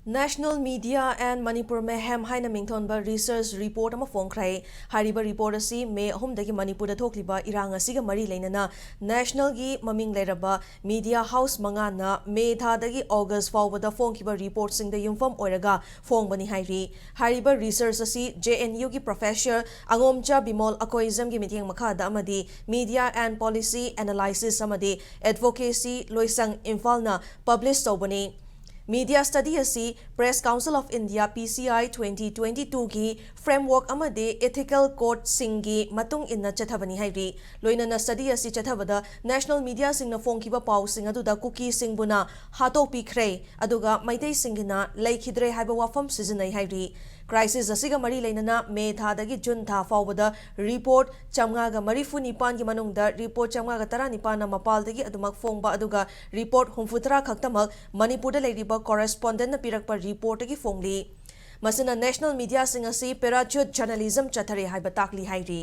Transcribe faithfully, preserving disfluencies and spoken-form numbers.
National Media and Manipur Mayhem ꯍꯥꯏꯅ ꯃꯤꯡꯊꯣꯟꯕ research report ꯑꯃ ꯐꯣꯡꯈ꯭ꯔꯦ꯫ ꯍꯥꯏꯔꯤꯕ report ꯑꯁꯤ ꯃꯦ ꯑꯍꯨꯝꯗꯒꯤ ꯃꯅꯤꯄꯨꯔꯗ ꯊꯣꯛꯂꯤꯕ ꯏꯔꯥꯡ ꯑꯁꯤꯒ ꯃꯔꯤ ꯂꯩꯅꯅ nationalꯒꯤ ꯃꯃꯤꯡ ꯂꯩꯔꯕ media house ꯃꯉꯥꯅ ꯃꯦ ꯊꯥꯗꯒꯤ ꯑꯣꯒꯁ ꯐꯥꯎꯕꯗ ꯐꯣꯡꯈꯤꯕ reportꯁꯤꯡꯗ ꯌꯨꯝꯐꯝ ꯑꯣꯏꯔꯒ ꯐꯣꯡꯕꯅꯤ ꯍꯥꯏꯔꯤ꯫ ꯍꯥꯏꯔꯤꯕ research ꯑꯁꯤ JNUꯒꯤ professor ꯑꯉꯣꯝꯆꯥ ꯕꯤꯃꯣꯜ ꯑꯀꯣꯏꯖꯝꯒꯤ ꯃꯤꯠꯌꯦꯡ ꯃꯈꯥꯗ ꯑꯃꯗꯤ Media and Policy Analysis ꯑꯃꯗꯤ Advocacy ꯂꯣꯏꯁꯪ ꯏꯝꯐꯥꯜꯅ publish ꯇꯧꯕꯅꯤ꯫ Media study ꯑꯁꯤ Press Council of India, PCI, twenty twenty twoꯒꯤ framework ꯑꯃꯗꯤ ethical codeꯁꯤꯡꯒꯤ ꯃꯇꯨꯡ ꯏꯟꯅ ꯆꯠꯊꯕꯅꯤ ꯍꯥꯏꯔꯤ꯫ ꯂꯣꯏꯅꯅ study ꯑꯁꯤ ꯆꯠꯊꯕꯗ national mediaꯁꯤꯡꯅ ꯐꯣꯡꯈꯤꯕ ꯄꯥꯎꯁꯤꯡ ꯑꯗꯨꯗ ꯀꯨꯀꯤꯁꯤꯡꯕꯨꯅ ꯍꯥꯠꯇꯣꯛꯄꯤꯈ꯭ꯔꯦ, ꯑꯗꯨꯒ ꯃꯩꯇꯩꯁꯤꯡꯒꯤꯅ ꯂꯩꯈꯤꯗ꯭ꯔꯦ ꯍꯥꯏꯕ ꯋꯥꯐꯝ ꯁꯤꯖꯤꯟꯅꯩ ꯍꯥꯏꯔꯤ꯫ Crisis ꯑꯁꯤꯒ ꯃꯔꯤ ꯂꯩꯅꯅ ꯃꯦ ꯊꯥꯗꯒꯤ ꯖꯨꯟ ꯊꯥ ꯐꯥꯎꯕꯗ report ꯆꯥꯝꯃꯉꯥꯒ ꯃꯔꯤꯐꯨ ꯅꯤꯄꯥꯟꯒꯤ ꯃꯅꯨꯡꯗ report ꯆꯥꯝꯃꯉꯥꯒ ꯇꯔꯥꯅꯤꯄꯥꯟꯅ ꯃꯄꯥꯟꯗꯒꯤ ꯑꯗꯨꯃꯛ ꯐꯣꯡꯕ, ꯑꯗꯨꯒ report ꯍꯨꯝꯐꯨꯇꯔꯥ ꯈꯛꯇꯃꯛ ꯃꯅꯤꯄꯨꯔꯗ ꯂꯩꯔꯤꯕ correspondentꯅ ꯄꯤꯔꯛꯄ reportꯇꯒꯤ ꯐꯣꯡꯂꯤ꯫ ꯃꯁꯤꯅ national mediaꯁꯤꯡ ꯑꯁꯤ parachute journalism ꯆꯠꯊꯔꯦ ꯍꯥꯏꯕ ꯇꯥꯛꯂꯤ ꯍꯥꯏꯔꯤ꯫